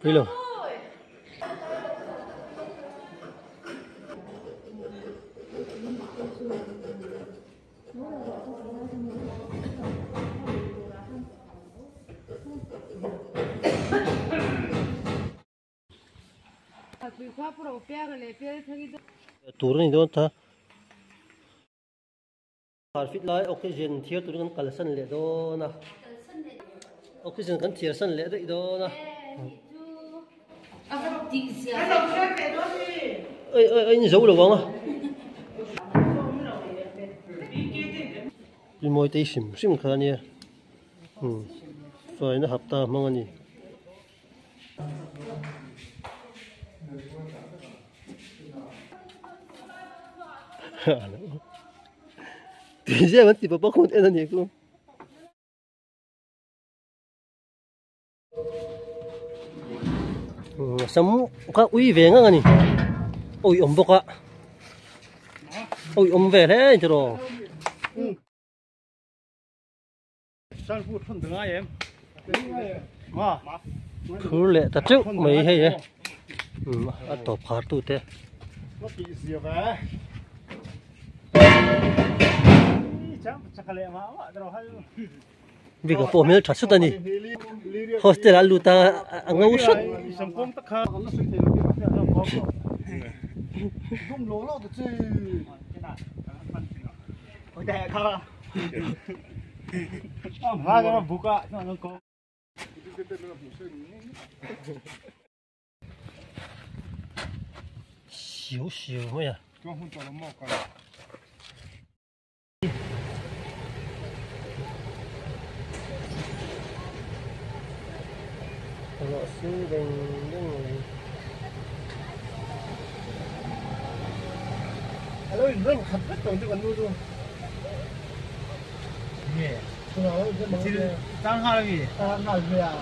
Pui lo. Tur a ni dawn ta. Harfit lai oxygen thiar turin kan kalsan leh dawn a, oxygen kan thiar san leh daih dawn a. Oi oi oi ni zo lo ang a. Pi mawi te hrim hrim kha ania. Faina hapta hmang a ni. Tui an ti papa khun en ani ku. Sam kha ui ve ngang ani. Ui awm bawk a. Ui awm ve hle ni tiraw. Thur leh ta teuh mai hei e a tawp khar tu te. Bika pawh hmel tha sut a ni hostel ah a lut a a ngo sut. Siu siu mai a. Ruah sur reng reng mai. Alo in reng khat vek tawh chu kan nu chu. Nge. Thil tang nghal ami? Tang nghal ve a.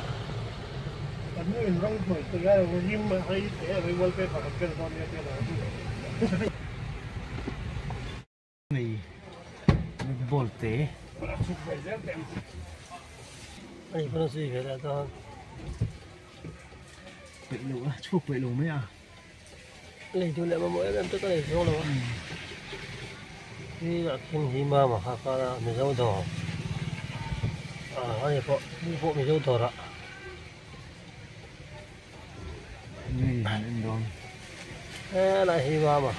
Kan nu in rawng hnawih te a rim a rei te a rei wallpaper kan vel dawn nia tia lo. Nei ball te. Ani pawn a zui ve leh dawn. Peih lo a chhuak peih lo mai a. Lei duh leh mamawh em em te ka nei zawng lo a. Hi ah khin hi mama kha kar a Mizo dawr ah ani pawh mi pawh Mizo dawr ah. Ngei han en dawn. Helai hi mama.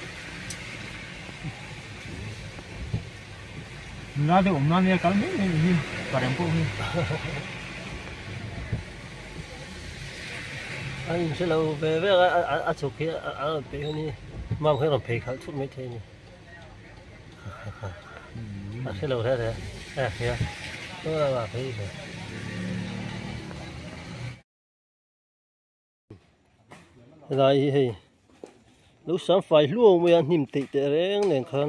Nula deuh awm nan nia kal mai mai hi parem pawh hi. A inhre lo ve ve a a chhuk hi a rawn peih hun hi mam hi a rawn phei khalh thut mai thei a ni. A hre lo reh reh a hria chuan a phei ve. Helai hi hei lo sang fai hluau mai a hnim teih teh reng nen khan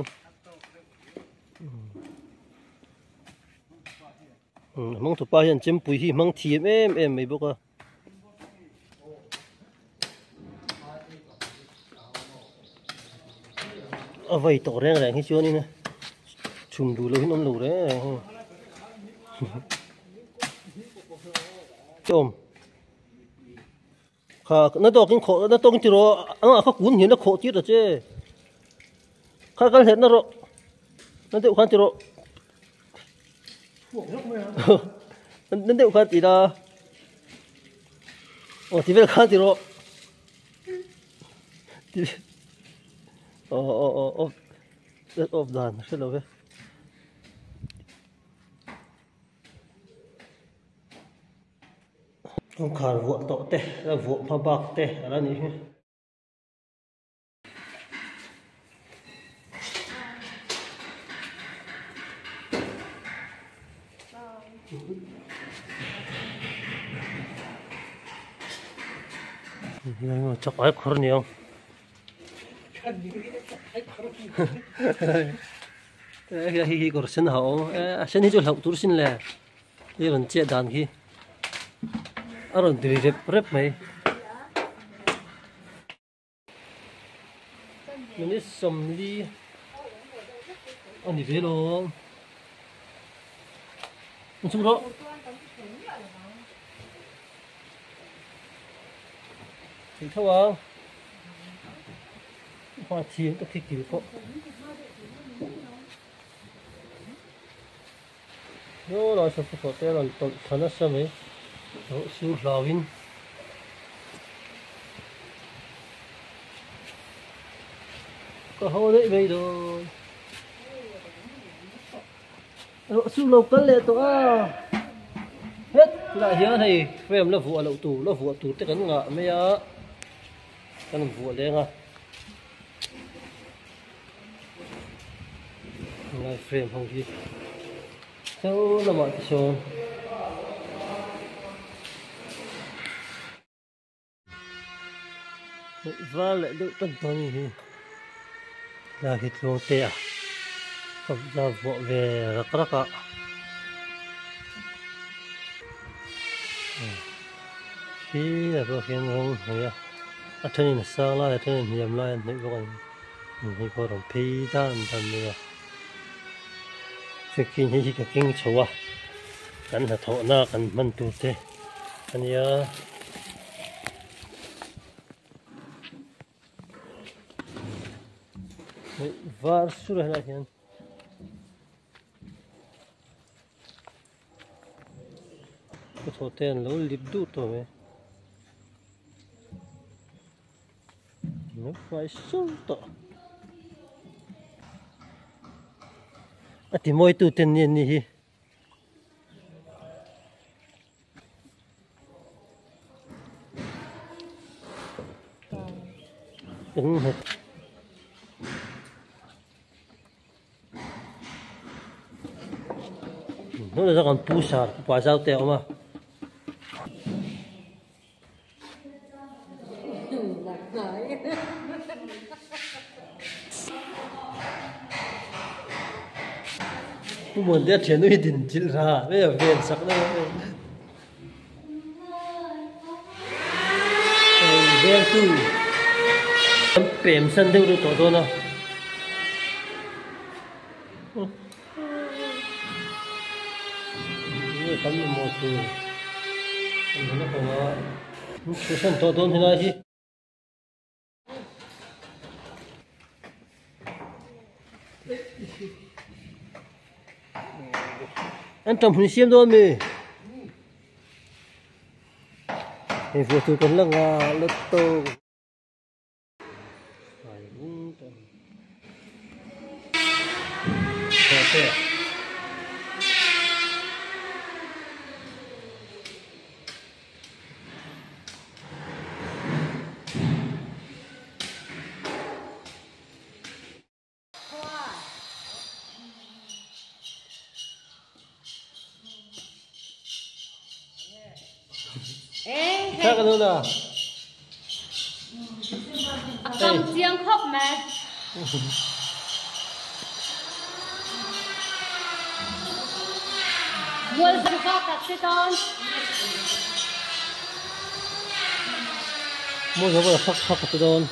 hmang thupa hian chempui hi hmang thiam em em mai bawk a. A vai tawh reng reng hi chuanin chhum duh lohin awm lo reng reng hi. Chawm. Kha na tawkin khawh na tawkin ti rawh a kha kun hian a khawh tir ta che. Kha kal hlet na rawh. Na deuh khan ti rawh. Na deuh khan ti la. Aw ti vel khan ti rawh. Ti aw aw aw aw off dan hre lo ve. Kawngkhar vuah tawh te la vuah hma bak te a la nih hi. Chak ai khur ni ang. Hei hi kawr sen ha awm a sen hi chu hlauh tur sin le i rawn chiah dan khi a rawn ti rep rep mai minute sawmli a ni ve lo an chhung rawh. Theih tho ang. Hma thiam tak khi kil pawh. Yo lai saw pawh te a rawn tawlh thla nasa mai. Ruah sur hlauhin. Ka haw daih mai dawn. Ruah sur lo kal leh tawh a. Het tunah hian hei frame la vuah loh tur la vuah tur te kan ngah mai a. Kan vuah leng a. Helai frame ho hi cho lamah te sawn var leh deuh tan tawh a ni hi helai hi tluang te a kawmza vuah ve rak rak a khi ah pawh khian rawng hnawih a a thenin a sang lai a thenin hniam lai an hnawih bawk a ni. Hei pawh rawn phei dan dan mai a chungkin hei hi ka keng chho a kan hnathawhna kan hman tur te a nia. Hei var sur a helaiah hian. Ka thawh te an lo lip duh tawh mai. A ti mawi tu ten ni an ni hi. Hnawh kan pu sar pa zau te a awm a. Pu Muantea thiannu hi din chilh ra hei a ven sak deuh a hei vengtu an pem san deuh deuh tawh dawn a. Kan mamawh tur an la ko a chhuahsan tawh dawn helai hi. An tam hun siam dawn mi hei vuah tur kan la ngah la tawk. Thla ka dawn a. A kam chiang khawp mai. Mual zan kha tak si tawn. Mual zan kha khak khak si dawn.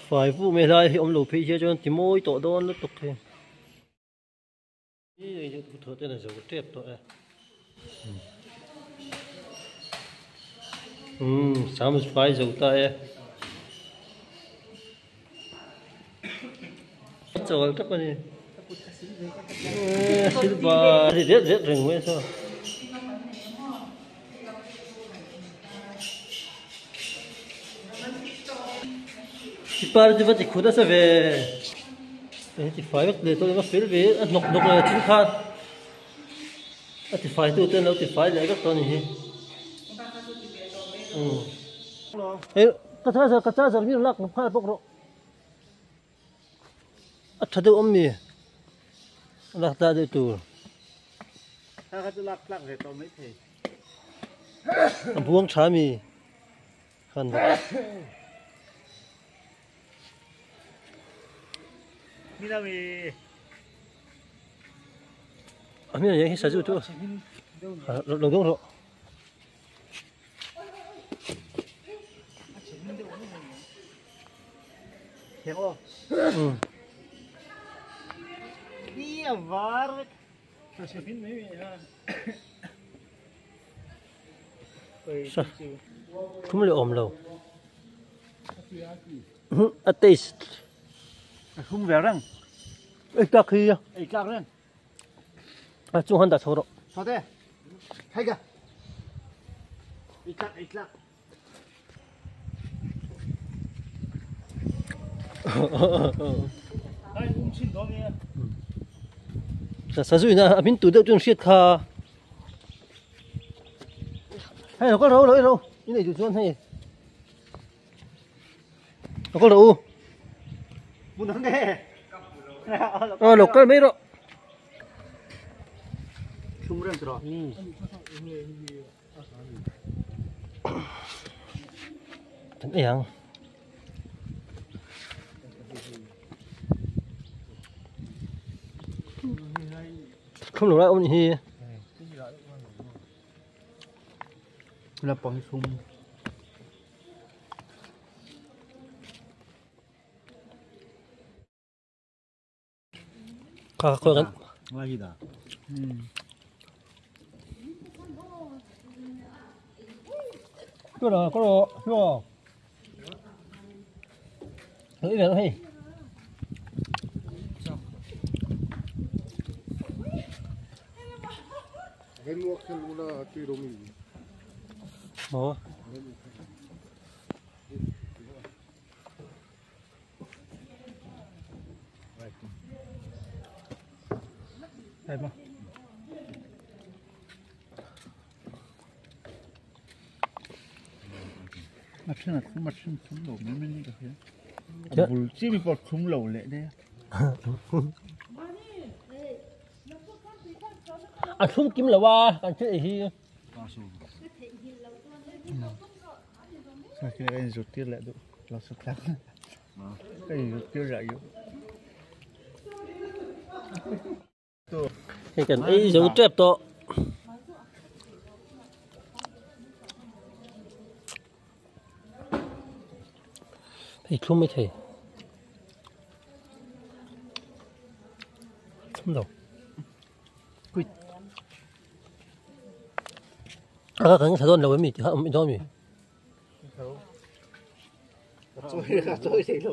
Fai vu mai lai hi awm lo phei hian chuan ti mawi tawh dawn lutuk hi. Hei hi thu ten a zo tep tawh e. Umm sam fai zo ta e. Chawl tak a ni. Silva ri ret ret reng mai saw. Par chu va ti khut nasa ve. Hei ti fai vek leh tawh emaw fel ve a hnawk hnawk leh thil khan a ti fai tu ten lo ti fai leh vek tawh a ni hi. Hei ka charger ka charger mi lak nghal bawk rawh. A tha deuh awm mi lak tlak deuh tur. Kha kha chu lak tlak ve tawh mai thei. A buang tha mi khan bawk. Mi la mi. A mi ang hi sazu tu. Lo dawng rawh. Thum leh awm lo a taste a thum ve reng ei tlak hi ei tlak reng a chung han dah chho rawh chho te hei ka ei tlak ei tlak Sazu ina a min tu deuh chuan hriat kha hei lo kal ro lo ro in ei duh chuan hei lo kal ro u lo kal mai rawh Kan ei ang. Không lo lai awm hi. Lampang hi sum. Kha khawi kan Ngai hi da. Tôi là có đồ chưa? Thử về nó đi. Ủa? A then a thlum a then thlum lo mai mai ka hria a bul chi mi pawh thlum lo leh daih a. A thlum kim lo a kan thil ei hi. Ka inzut tir leh duh lo sa tlang. Ka inzut tir leh duh. Hei kan ei zo tep tawh. Hei thlum mai thei. Thlum lo. Quit. A kan thla dawn lo em mi ti kha awm i dawn mi. Chawi thei lo.